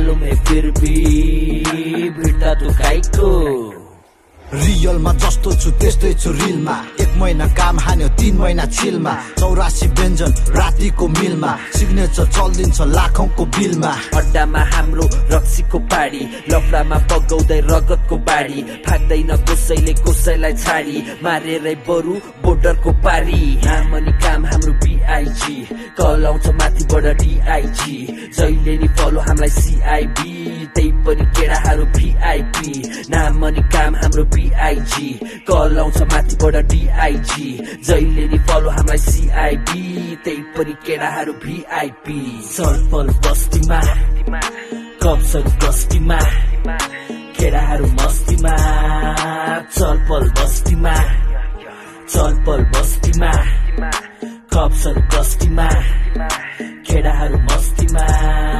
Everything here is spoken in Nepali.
मालूम है फिर भी भिड्दा तू काइको रियलमा जस्तो छु त्यस्तै छु रिलमा 1 महिना काम हान्यो 3 महिना चिलमा 84 व्यञ्जन रातिको मिलमा सिग्नेचर चल्दिन्छ लाखौंको बिलमा अड्डामा हाम्रो रक्सीको पाडी लफडामा बगाउँदै रगतको बाडी फाक्दैन कसैले कसैलाई छाडी मारेरै बरु बोर्डरको पारी नाम अनि काम हाम्रो बीआईजी कल आउँछ माथिबाट डीआईजी जहिले नि फलो हामीलाई सीआईबी त्यही पनि केडाहरू भिआईपी नाम अनि काम हाम्रो बीआईजी कल आउँछ माथिबाट डीआईजी जहिले नि फलो हामीलाई सीआईबी त्यही पनि केडाहरू भिआईपी चलपल बस्तीमा कप्सहरू गस्तीमा केडाहरू मस्तीमा चलपल बस्तीमा कप्सहरू गस्तीमा केडाहरू मस्तीमा